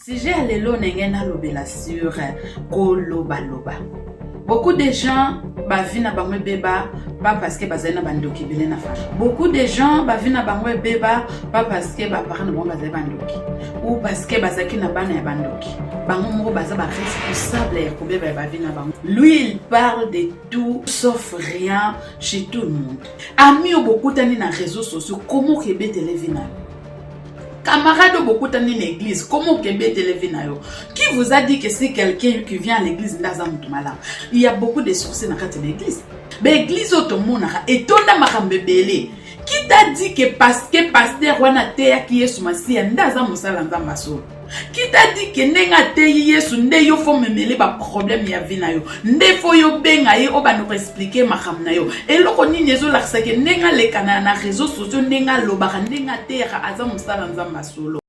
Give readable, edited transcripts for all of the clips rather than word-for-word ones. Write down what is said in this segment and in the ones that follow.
Sujet ya lelo ndenge nalobela sur kolobaloba. Beaucoup de gens ba vie na bango ebeba pas parce que bazali na bandoki ebele na famille. Beaucoup de gens ba vie na bango ebeba pas parce que ba parents na bango bazali bandoki ou parce que bazalaki na bana ya bandoki. Bango moko baza ba responsable ya kobeba ya ba vie na bango. Lui il parle de tout sauf rien chez tout le monde. Ami oyo bokutani na réseaux sociaux, comment okebetele vie na yo? Camarade oyo bokutani na église, comment okebetele vie na yo? Qui vous a dit que si quelqu'un qui vient à l'église nde aza moto malamu? Il y a beaucoup de sorciers na kati ya baeglise. Baeglise oyo tomonaka etonda makambo ebele. Qui t'a dit que parce que pasteur wana ateyaki Yesu Masiya nde aza mosala Nzambe ya solo? Qui t'a dit que ndenge ateyi Yesu nde yo fo memele ba problème ya vie na yo? Nde fo yo benga ye obanda ko expliquer makambo na yo. Eloko nini ezolakisa ke ndenge alekana na réseaux sociaux, ndenge alobaka, ndenge ateyaka aza mosala Nzambe ya solo?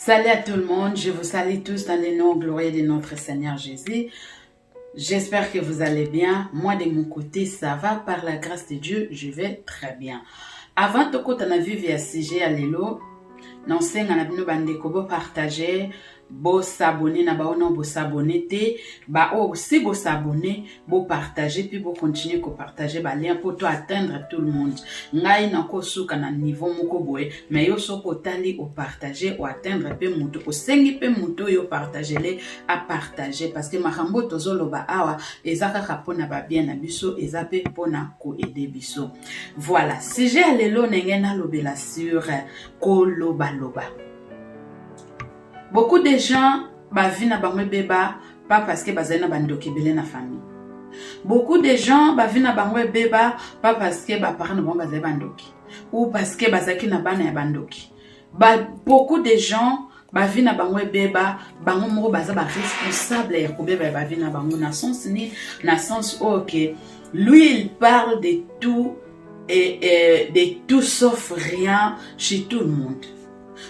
Salut à tout le monde, je vous salue tous dans le nom glorieux de notre Seigneur Jésus. J'espère que vous allez bien. Moi de mon côté, ça va. Par la grâce de Dieu, je vais très bien. Avant tokota na vivre ya sujet ya lelo, naosenga na bino bandeko bo partager, bo s'abonner na baoyo nao bo s'abonner te, baoyo si bo s'abonner, bo partager puis bo continuer ko partager ba lien pour to atteindre tout le monde. Ngai nakosuka na niveau moko boye, mais yo soki otali o partager, o atteindre pe moto, osengi pe moto oyo partagele a partager parce que makambo tozoloba awa eza kaka pona ba bien na biso, eza pe pona ko aider biso. Voilà, sujet ya lelo ndenge nalobela sur kolobaloba. Beaucoup de gens ba vie na bango ebeba pas parce que bazali na bandoki ebele na famille. Beaucoup de gens ba vie na bango ebeba pas parce que ba parents na bango bazali bandoki ou parce que bazalaki na bana ya bandoki. Ba beaucoup de gens ba vie na bango ebeba, bango moko baza ba responsable ya kobeba ya ba vie na bango na sens ni na sens oyo que lui il parle de tout et de tout sauf rien chez tout le monde.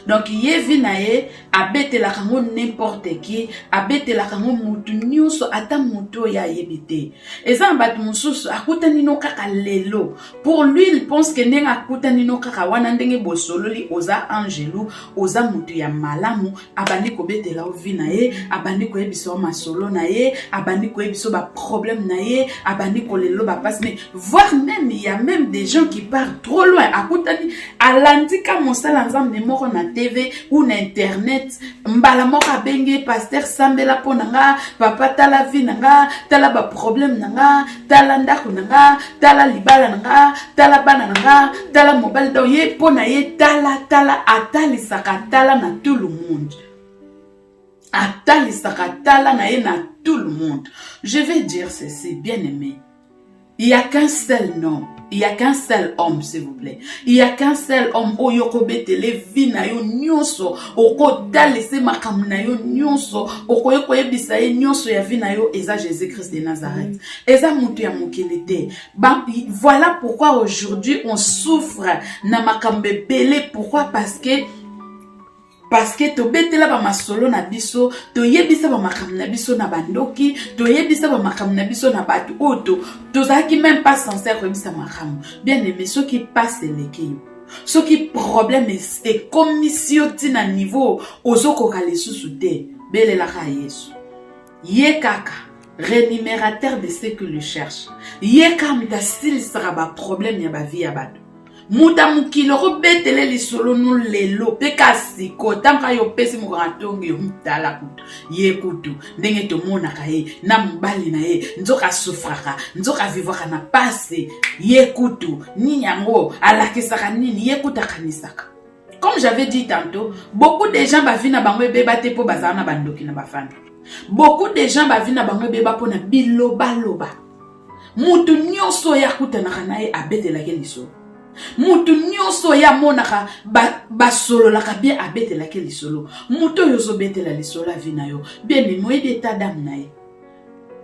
Donc ye vie na ye abetelaka ngo n'importe qui, abetelaka ngo mutu nyonso ata mutu oyo ayebi te. Eza na bato mosusu akutani no kaka lelo. Pour lui il pense que ndenge akutani no kaka wana ndenge bosololi oza angelu, oza mutu ya malamu, abandi kobetela yo vie na ye, abandi koyebisa yo masolo na ye, abandi koyebisa yo ba problème na ye, abandi kolela ba pasi, mais voire même il y a même des gens qui partent trop loin. Akutani alandi ka mosala Nzambe moko na TV ou na internet, mbala moko abenge pasteur sambela mpo na nga, papa tala vie na nga, tala ba problème na nga, tala ndako na nga, tala libala na nga, tala bana na nga, tala mobali. Donc ye mpo na ye tala tala, atalisaka tala na tout le monde, atalisaka tala na ye na tout le monde. Je vais dire ceci, bien aimé, il y a qu'un seul nom, il y a qu'un seul homme, s'il vous plaît. Il y a qu'un seul homme oyo kobetele vie na yo nyonso, okotalise makambo na yo nyonso, okoki koyebisa ye nyonso ya vie na yo, eza Jésus-Christ de Nazareth. Eza mutu ya mokili te. Ba, voilà pourquoi aujourd'hui on souffre na makambo ebele. Pourquoi? Parce que tobetela ba masolo na biso, toyebisa ba makambo na biso na bandoki, toyebisa ba makambo na biso na bato oyo tozalaki même pas censé koyebisa makambo. Bien aimé, soki passe eleki yo, soki problème ekomisi yo ti na niveau ozokoka lisusu te, belelaka Yesu. Ye kaka rémunérateur de ceux qui le cherchent. Ye kaka moto asilisaka ba problème ya ba vie ya bato. Muta mokili okobetele lisolo no lelo pe kasi kotanga yo pesi mokanga tongi yo mutala kutu ye kutu ndenge tomonaka ye na mobali na ye nzoka souffraka nzoka vivaka na pasi ye kutu nini yango alakisaka nini ye kutu akanisaka. Comme j'avais dit tantôt, beaucoup de gens ba vie na bango ebeba te po bazala na bandoki na bafanda. Beaucoup de gens ba vie na bango ebeba po na biloba loba. Mutu nyonso ya kutanaka na ye abetelaki lisolo. Mutu nyonso ya monaka basololaka bien abetelaki lisolo. Mutu oyo ozobetela lisolo ya vie na yo, bien aimé, oyebi état d'âme na ye.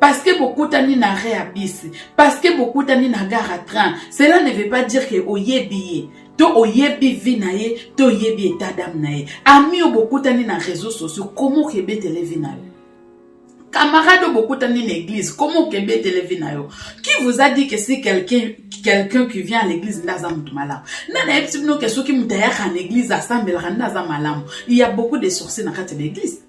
Parce que bokutani na arrêt ya bus, parce que bokutani na gare à train, cela ne veut pas dire que oyebi ye. To oyebi vie na ye, to oyebi état d'âme na ye. Ami oyo bokutani na réseaux sociaux, comment okebetele vie na yo? Camarade oyo bokutani na église, comment okebetele vie na yo? Qui vous a dit que si quelqu'un qui vient à l'église nde aza motu malamu? Nani ayebisi bino ke soki moto ayaka na église, asambelaka, nde aza malamu? Il y a beaucoup de sorciers na kati ya baéglise.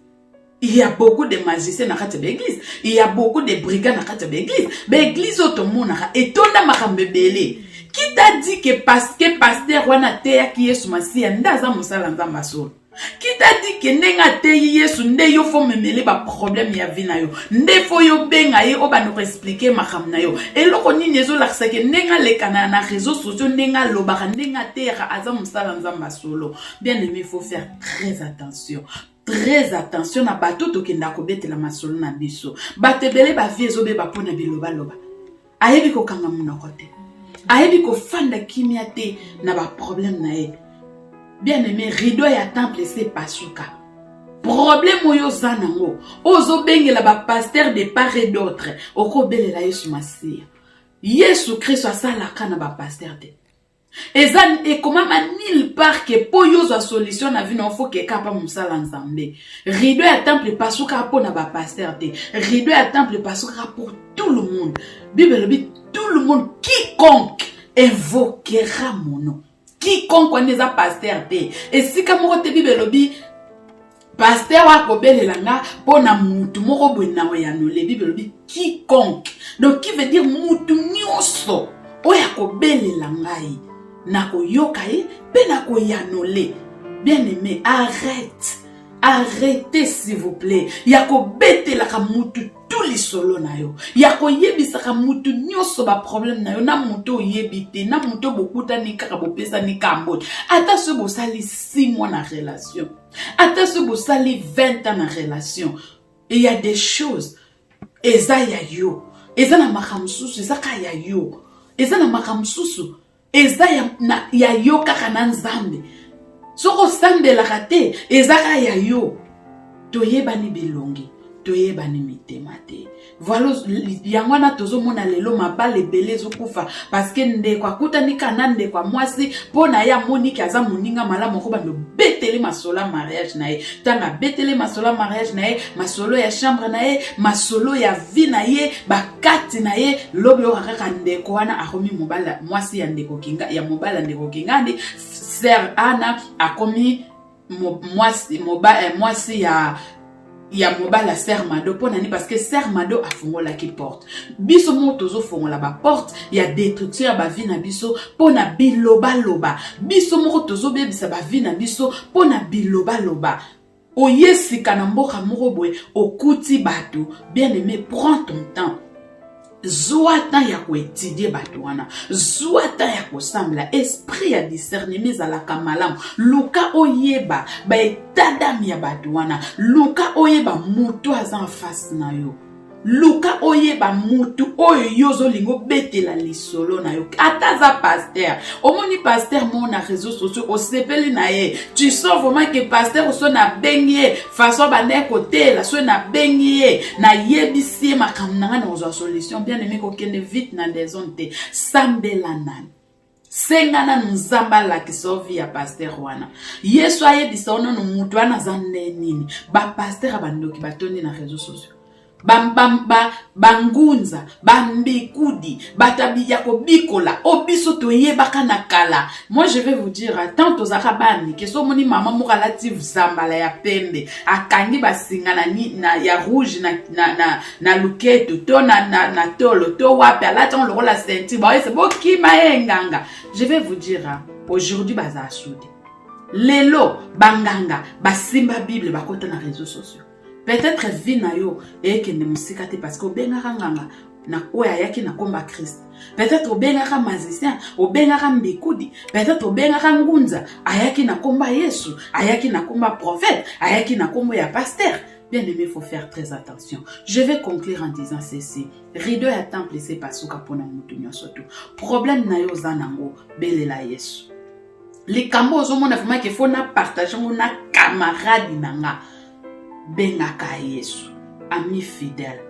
Il y a beaucoup de magiciens na kati ya baéglise. Il y a beaucoup de brigands na kati ya baéglise. Baéglise oyo tomonaka etonda makambo ebele. Qui t'a dit que parce que pasteur wana ateyaki Yesu Masiya nde aza mosala Nzambe asolo? Qui t'a dit que ndenge ateyi Yesu nde yo faut memele baproblème ya vie na yo, nde faut yo benga ye oyo banda koexpliquer makambo na yo? Eloko nini ezolakisa ke ndenge alekana na réseaux sociaux, ndenge alobaka, ndenge ateyaka, aza mosala Nzambe asolo? Bien aimé, il faut faire très attention, très attention na bato tokendaka kobetela masolo na biso. Bato ebele, bavie ezobeba mpona bilobaloba. Ayebi kokanga monoko te, ayebi kofanda kimia te na baproblème na ye. Bien aimé, rideau ya temple ese epasuka. Problème oyo oza nango, oyo ozobengela bapasteur de part et d'autre, okobelela Yesu Masiya. Yesu Kristo asalaka na bapasteur te. Eza ekomama nulle part ke mpo yo ozwa solution na vie na yo, faut keka mpa mosala Nzambe. Rideau ya temple epasukaka mpo na bapasteur te. Rideau ya temple epasukaka pour tout le monde. Bible elobi: tout le monde, quiconque invoquera mon nom. Quiconque wana eza pasteur te. Esika moko te Bible elobi pasteur oyo akobelela nga mpo na mutu moko boye na oyanole. Bible elobi quiconque, donc qui veut dire mutu nyonso oyo akobelela ngai, nakoyoka ye mpe nakoyanole. Bien aimé, arrête, arrêtez s'il vous plaît ya kobetelaka mutu tu lisolo na yo, ya koyebisaka mutu nyonso baproblème na yo, na mutu oyebi te, na mutu oyo bokutani kaka, bopesani kambo. Ata soki bosali 6 mois na relation, ata soki bosali 20 ans na relation, il y a des choses eza ya yo. Eza na makambo mosusu eza kaka ya yo. Eza na makambo mosusu eza ya yo kaka na Nzambe. Soki osambelaka te, eza kaka ya yo. Toyebani bilongi, toyebani mitema te. Voilà, yango wana tozomona lelo mabala ebele ezokufa, parce que ndeko akutani kaka na ndeko ya mwasi mpo na ye, amoniki aza moninga malamu, akobanda obeteli masolo ya mariage na ye. Ntango abeteli masolo ya mariage na ye, masolo ya chambre na ye, masolo ya vie na ye, bakati na ye, lobi oyoka kaka ndeko wana akomi mobala, mwasi ya ndeko kinga, ya mobali ya ndeko Kingandi. Sœur Ana akomi mwasi, mwasi ya mobali ya sœur Mado. Mpo na nini? Parce que sœur Mado afungolaki porte. Biso moko tozofongola baporte ya destruction ya bavie na biso mpo na bilobaloba. Biso moko tozobebisa bavie na biso mpo na bilobaloba. Oye sika na mboka moko boye, okuti bato. Bien aimé, prends ton temps, zwa temps ya koétudier bato wana, zwa temps ya kosambela. Esprit ya discernement ezalaka malamu. Luka oyeba baétat d'âme ya bato wana. Luka oyeba moto aza en face na yo. Luka oyeba mutu oyo yo ozolinga obetela lisolo na yo, ata aza pasteur. Omoni pasteur moko na réseaux sociaux, osepeli na ye, tu sens vraiment que pasteur, so nabengi ye, façon bandeki kotela, so nabengi ye, nayebisi ye makambo na ngai, na kozwa solution. Bien aimé, kokende vite na désordre te. Sambela nani, senga nanu Nzambe alakisa yo vie ya pasteur wana. Yesu ayebisa yo nanu mutu wana aza nde nini. Bapasteur ya bandoki batondi na réseaux sociaux, bangunza, bambikudi, bato ya kobikola oyo biso toyebaka na kala. Moi, je vais vous dire, tant tozalaka bana mike, so omoni mama moko alati zambala ya pembe, akangi basinga na ya rouge na luketo to na tolo to wapi, alati yango lokola ceinture, baoyesa bokima ye nganga. Je vais vous dire, aujourd'hui bazala sude. Lelo banganga basimba Bible, bakota na réseaux sociaux. Peut-être vie na yo ekende mosika te parce que obengaka nganga na oyo ayaki na komba Christ. Peut-être obengaka magicien, obengaka mbikudi, peut-être obengaka ngunza ayaki na komba Yesu, ayaki na komba prophète, ayaki na kombo ya pasteur. Bien aimé, faut faire très attention. Je vais conclure en disant ceci: rideau ya temple ese pasuka mpona motu nyonso. Tu problème na yo oza nango, belela Yesu. Likambo ozomona vraiment ke faut na partage yango na camarade na nga, bengaka Yesu, ami fidèle.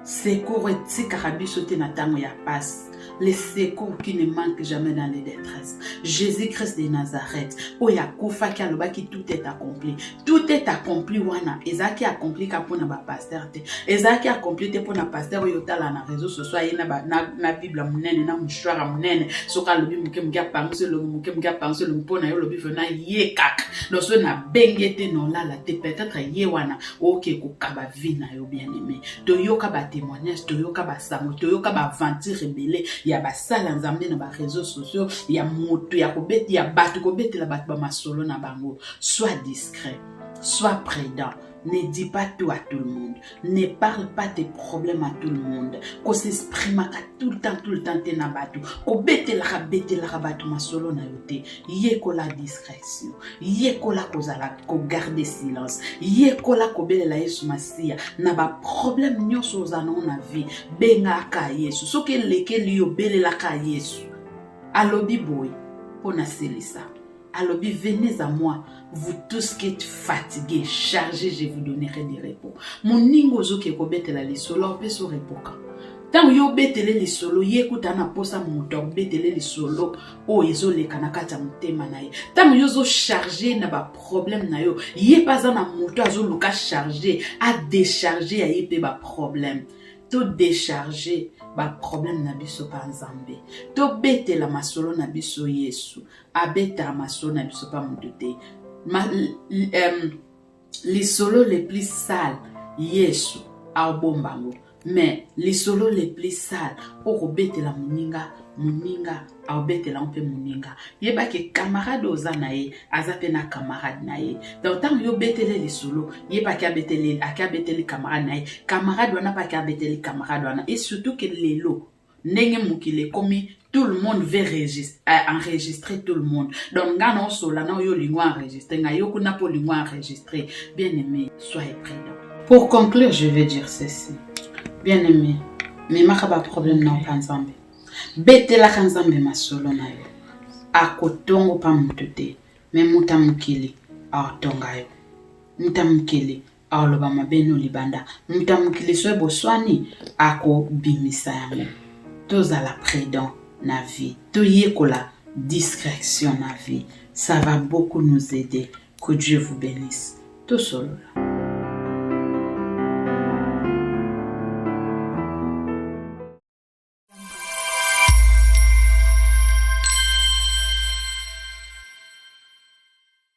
Secours etikaka biso te na ntango ya pasi. Le secours qui ne manque jamais dans les détresses. Jésus-Christ de Nazareth, oyo akufaki alobaki tout est accompli. Tout est accompli wana, ezalaki accompli ka mpona ba pasteur te. Ezalaki accompli te mpona pasteur oyo otala na réseau sociaux aye na, ba, na, na Bible monene na mouchoir monene, soki alobi moke moke apangusi elongi moke moke apangusi elongi mpo na yo olobi vraiment ye kaka. Donc soki nabenge te na olala te, peut-être ye wana oke kokaba vie na yo bien aimé. Toyoka ba témoignage, toyoka ba sango, toyoka ba aventure ebele ya basala Nzambe na ba réseaux sociaux ya moto ya kobeti ya bato kobetela bato ba masolo na bango. Sois discret, sois prudent. Ne dis pas tout à tout le monde. Ne parle pas tes problèmes à tout le monde. Kos'exprimaka tout le temps te na bato. Kobetelaka betelaka bato masolo na yo te. Yekola discrétion. Yekola kozala kogarder silence. Yekola kobelela Yesu Masiya na ba problème nyonso oza nango na vie. Bengaka Yesu. Soki elekeli yo, belelaka Yesu. Alobi boye mpo nasilisa. Alobi, venez à moi, vous tous qui êtes fatigués, chargés, je vous donnerai du repos. Moninga ozoki kobetela lisolo, opesa repos. Ntango yo obetele lisolo, ye kuta na posa moto akobetele lisolo oyo ezoleka na kati ya motema na ye. Ntango yo ozocharge na baproblème na yo, ye mpe aza na moto azoluka charge, adécharge ya ye mpe baproblème. Todécharge baproblème na biso mpa Nzambe, tobetela masolo na biso Yesu. Abetaka masolo na biso mpa moto te. Lisolo le plus sale, Yesu aobomba yango, mais lisolo le plus sale okobetela moninga, moninga aobetela ngo mpe moninga. Yebaki camarade oza na ye aza mpe na camarade na ye. Donc ntango yo obetele lisolo, yebaki abeteli, aki abeteli camarade na ye, camarade wana mpe aki abeteli camarade wana. Et surtout ke lelo ndenge mokili ekomi, tout le monde veut enregistrer tout le monde. Donc nga na osola na oyo, olingo enregistrer ngai, yo kuna mpo olingo enregistrer. Bien aimé, soyez prudent. Pour conclure, je vais dire ceci: bien aimé, memaka baproblème na opa Nzambe, betelaka Nzambe masolo na yo. Akotongo mpa moto te, me moto ya mokili aotonga yo, moto ya mokili aoloba mabe no libanda, moto ya mokili so eboswani akobimisa yango. Tozala prudent na vie, toyekola discrétion na vie, ça va beaucoup nous aider. Que Dieu vous bénisse. Tosolola.